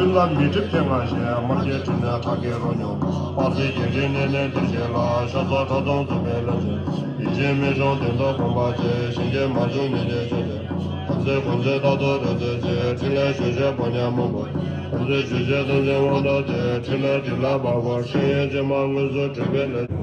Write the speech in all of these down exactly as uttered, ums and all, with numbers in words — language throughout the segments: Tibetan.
ལ་མི་སྒྲིབ་སྤྱན་སྔར་བཞིན། དམར་འགྱེད་དྲི་མེད་ཁ་དགེ་རོ་སྙོམས། དཔལ་སྲིད་འགྱེད་འཕྲིན་གནས་ནས་འདི་ཞེས་ལ། ཤ་ཚ་ཁྲག་འཐུང་རྩུབ་པའི་ལས་ཅན། ཡིད་བཞིན་མི་འབྱུང་དོན་དུ་གོམས་པ་ཆེ། གཞན་གྱིས་མ་བྱུང་ཉིད་ཀྱི་ཆོས་ཅན། དམ་ཚིག་གོམས་གཟིགས་རྟག་ཏུ་རེ་ཚེ་ཆེ། ཕྲིན་ལས་ཞུ་བྱེད་ཕོ་ཉ་མང་པོ། དམ་ཚིག་ཞུ་བྱེད་དམ་ཚིག་དབང་དྲག་སྟེ། ཕྲིན་ལས་དེ་ལ་བབ་པར་ཤེས། ཡེ་ཇི་མ་དངོས་སུ་གྲུབ་པའི་ལས།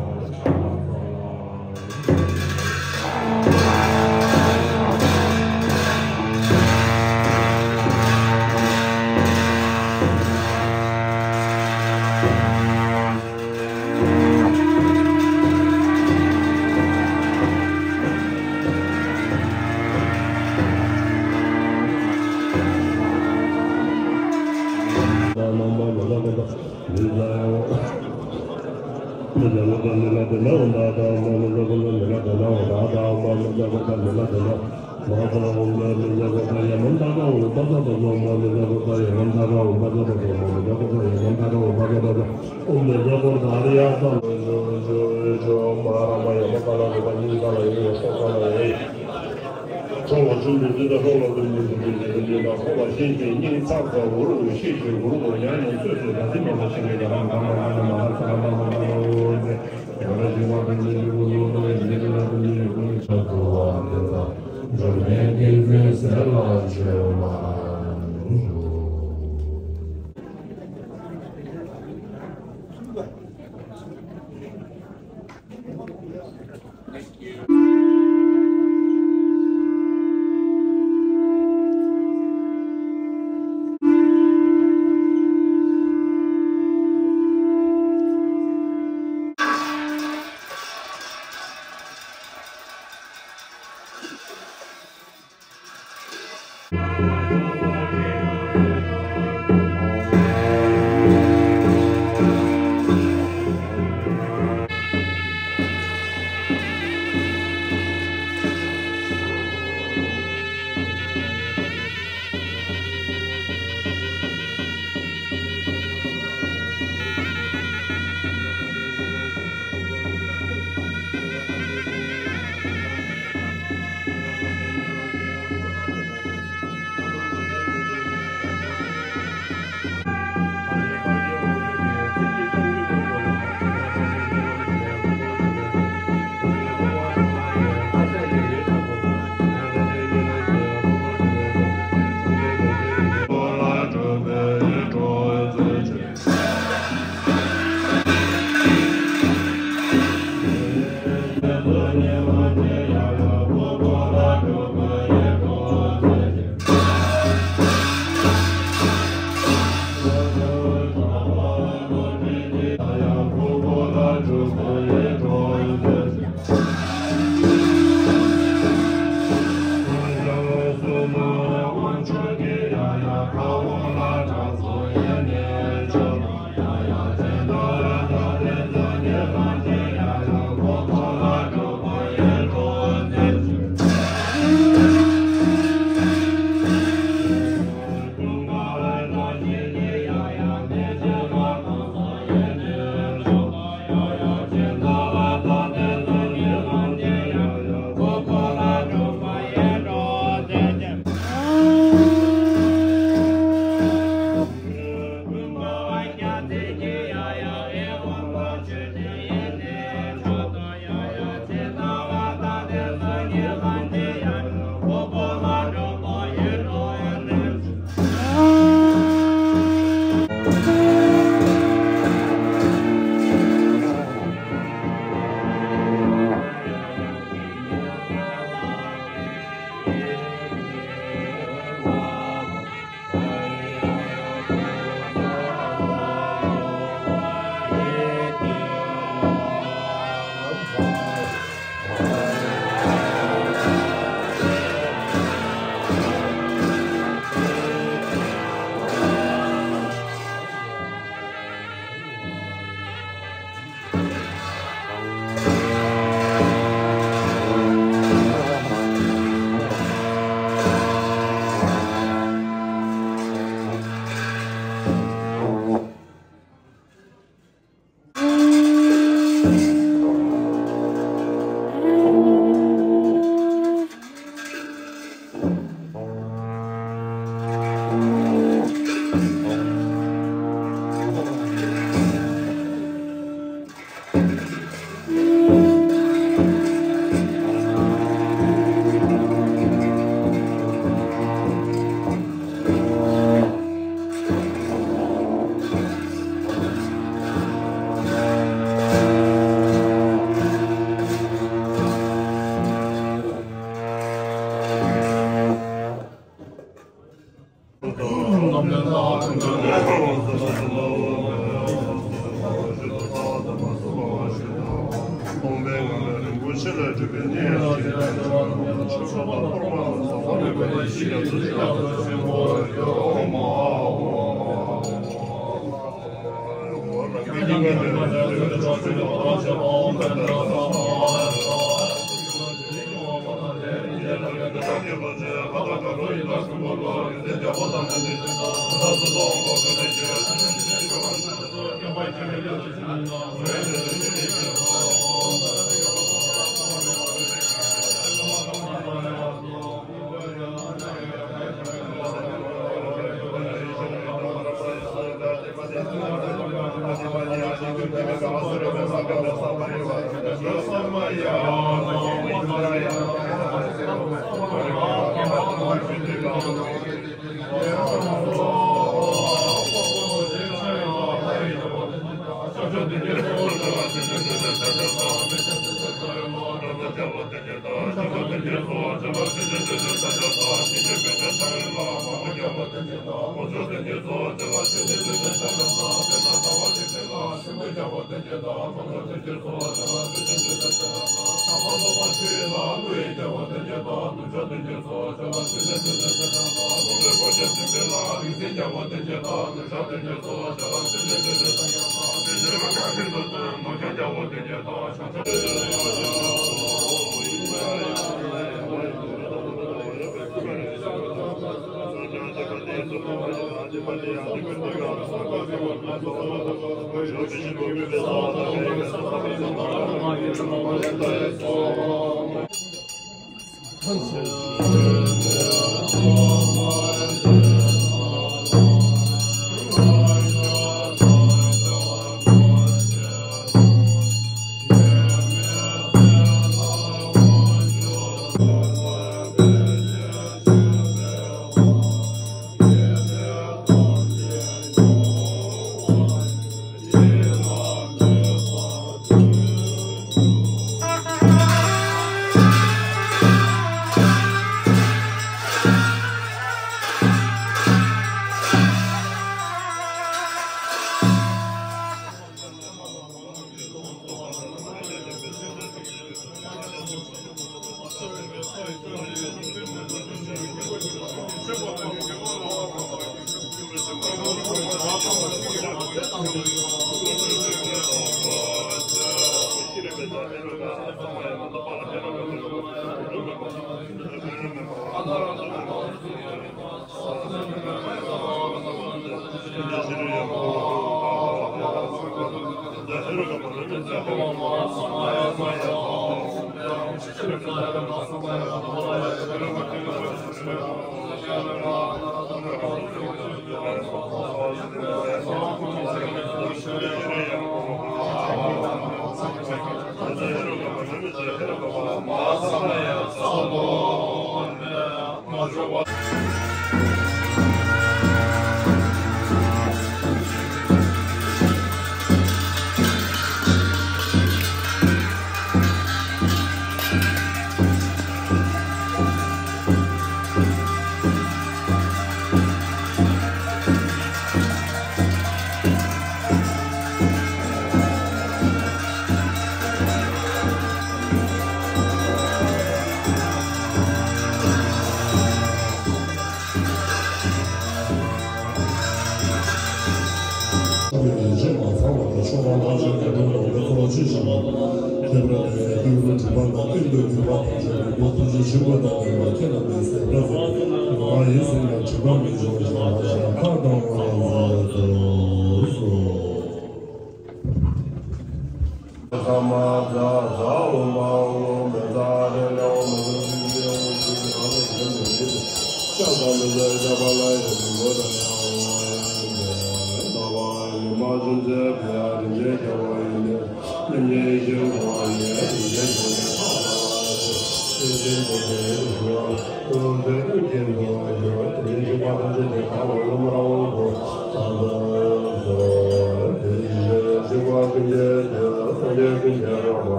ཚོགས་ལ་ཆུང་དུ་འདི་དང་ལྷོ་ལ་ཀུན་ཏུ་འདི་འདི་འདི་འདི་དང་ཚོགས་ལ་ཤེས་བཞིན་སྙིང་ཐག་པ་འུར་འུར་ཤེས་བཞིན་འུར་འུར་ཡང་ཡང་ཚོད་ཚོད་ད་ཚིག་མ་མ་ཤེས་ནས་ཡང་ཡང་གང་གང་གང་གང་མ་ཧ་ས་ལ་མ་མ་མ་མ་འུར་ཟེར་ཡང་ར་ཞིང་བ་དང་ནི་ཡུལ་ལོ་ལོ་ཡི་འདི་འདི་ལ་ཀུན་ཏུ་ཡི་ཀུན་ཆ་དུ་བ་འདི་དང་འབྱོར་ལྡན་དགེ་འདུན་ཟེར་ལ་བརྗོད་མ་འགྲོ།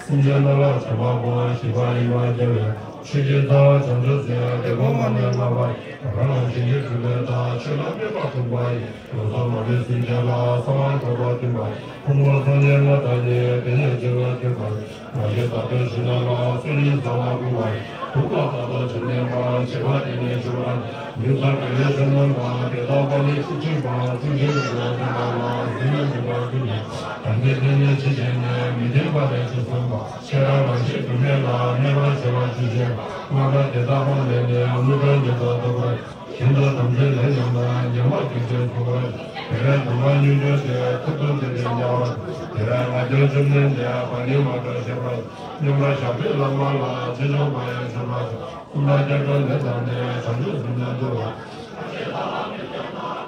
སེམས་ཅན་རྣམས་ལ་ཆོས་པ་ཡིན་པར་བྱ་བའི་ཆོས་ཀྱི་རྩ་བ་བྱང་ཆུབ་སེམས་དཔའི་སྒོ་ལྔ་ནས་ལྔ་པ་ཡིན། རང་ལ་བྱིན་གྱིས་བརྩེ་བའི་བདག་ཆོས་ལ་དད་པ་མཐུན་པ་ཡིན། ལོ་ཙཱ་མ་ལུས་སེམས་ཅན་ལ་གསང་བ་མཆོད་པ་སྟོན་པ་ཡིན། ཕུང་པོ་སངས་རྒྱས་ལྔ་དང་ནི་དེ་ནས་སྐྱེ་བ་སྟོན་པ་ཡིན། ང་ཞའི་བདག་དོན་ཞུ་ན་ལ་སྲོག་སྙིང་ཟ་བ་བཀུར་བ་ཡིན། དུག་ལ་བདག་ལྟ་ཅི་ནས་པ་བྱེད་པ་དེ་ནས་ཞུ་བ་ཡིན། ཡུལ་ས་ག་ལས་བྱུང་ན་ལ་དེ་དག་པ་ནི་ཤི་ཕྱིན་པ་ཕྱིན་ཕྱིན་དུ་འགྲོ་བ་ལ་ཟིན་ན་འདུན་པ་ཀུན་ནས་དམ་ཚིག་བརྟན་ནས་ཕྱིན་ཕྱིན་ནས་མི་བརྟན་པ་ལས་ཕྱིན་སོང་བ། ཁྱེད་རང་རང་ཤེས་དུ་མེད་ལ་གནས་པར་བྱ་བ་ཆོས་ཅན། སྔགས་པ་དེ་དག་ཕངས་ནས་ནི་དངོས་པོའི་ཉེས་པ་ལྡོག་པར་གཞན་དུ་དམ་ཚིག་ལས་ཡོང་ན་ཉེས་པ་ཀུན་ཆེན་ཐོབ་པར། དེ་བས་སྡུག་བསྔལ་མྱོང་རྒྱུ་དེ་ཐུབ་ཐུབ་དེ་དེ་དམྱལ་བ། དེ་བས་ང་རྒྱལ་བཅོམ་ལྡན་འདས་བ་ལི་མ་གཏོགས་ཤེས་པར། སྙོམས་པར་ཞག་པའི་ལམ་ལ་ཆེ་ཆུང་མ་ཡང་ཆོད་པ་དང་། སུམ་རྟགས་སྐྱབས་འགྲོ་ལས་བརྩམས་ནས་བྱང་ཆུབ་སེམས་ལ་འདུལ་བ།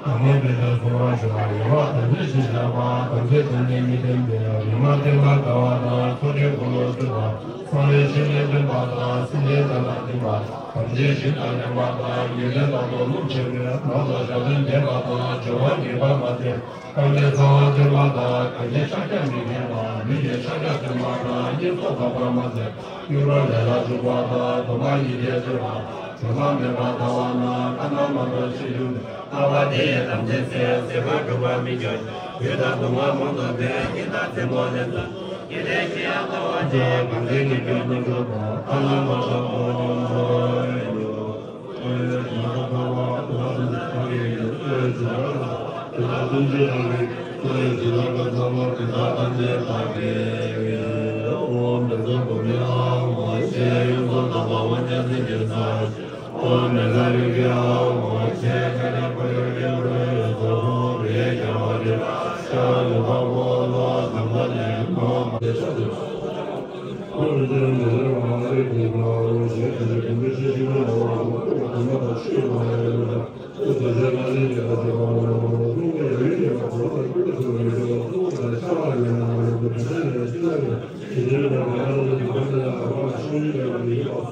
ཉོན་མོངས་པའི་དགྲ་སྲུང་བར་ཤོག་ཡོ་ག་དམ་ཚིག་ཞེས་བྱ་བ་དམ་ཚིག་དང་ནི་མི་ལྡན་པའི་རིག་མ་བསྟེན་པ་དགའ་བ་དང་ཚོགས་ཀྱི་འཁོར་ལོ་བསྲུབ་པ། གསང་བའི་ཆོས་ནི་སྟོན་པ་དང་སེམས་ཅན་དོན་དང་ལྡན་པ། དམ་ཆོས་ཞིང་དང་ལྡན་པ་དང་ཡོན་ཏན་དང་དུ་རློམ་ཆེ་བའི་ནང་དུ་ཞག་བདུན་བསྡད་པ་དང་སྦྱོར་བ་ངེས་པར་མ་བྱས། རྐང་པའི་རྩ་བ་བཅོས་པ་དང་གང་གི་ཕྱག་རྒྱ་མི་འགེངས་པ་མི་ཡི་ཕྱག་རྒྱ་བཅོས་པ་དང་གཉེན་ཚོགས་དག་པར་མ་མཛད། གཡུ་རོ་ལས་ལ་འཇུག་པ་དང་སྡོམ་པ་ཡི་གེ་བཅོས་པ། གྲོགས་མ་མེད་པར་ལྟ་བ་ན་ཁ་ན་མ་ཐོ་ཆེ་ཡུལ་ནས། ལྷག་པ་དེ་ཡི་དམ་ཚིག་ཟད་ཟད་པར་སྒྲུབ་པ་མི་འགྱུར། ཡུལ་དང་སྡུག་བསྔལ་མང་དུ་འདས་གཉེན་དང་རྩེ་མོ་ལེན་ཚུལ། ཡིད་ལས་ཤི་ཡང་ལྟ་བ་ཅན་གང་ཚེ་ཉིད་ཀྱི་སྙིང་པོ་དང་ཁ་ན་མ་ཐོ་ཨོམ་ཧོ།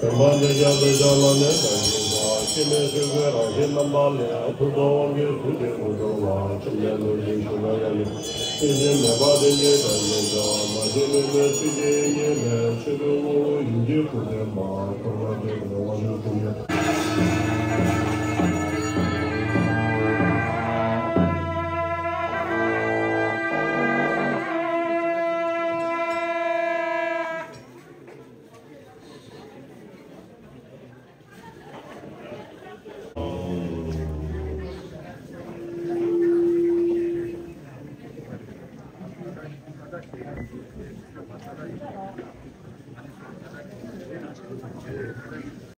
བདེན་པ་འདི་རྒྱ་མཚོའི་ཞབས་ལ་གནས་པ་ཡིན་ཙང་། སྐྱེ་མེད་ཆོས་སྐུའི་རང་བཞིན་རྣམ་པ་ལས། ཐུགས་རྡོ་དབང་གིས་ཐུགས་རྗེ་མི་འགྲོ་བ། ཁྲིམས་ལས་ནོར་ཞིང་ཞུགས་ན་ཡང་ནི། ཤེས་བཞིན་མེད་པ་དེ་ཉིད་དང་ཉིད་ཀྱང་། མ་སྐྱེས་མིག་མེད་ཆོས་ཀྱི་དབྱིངས་ལས། ཆོས་སྐུའི་ངོ་བོ་ཡིན་གྱི་སྐུ་བསྟན་པ། ཐོག་མ་སྐྱེ་བའི་དབང་ཕྱུག་ཐུགས་ཉིད།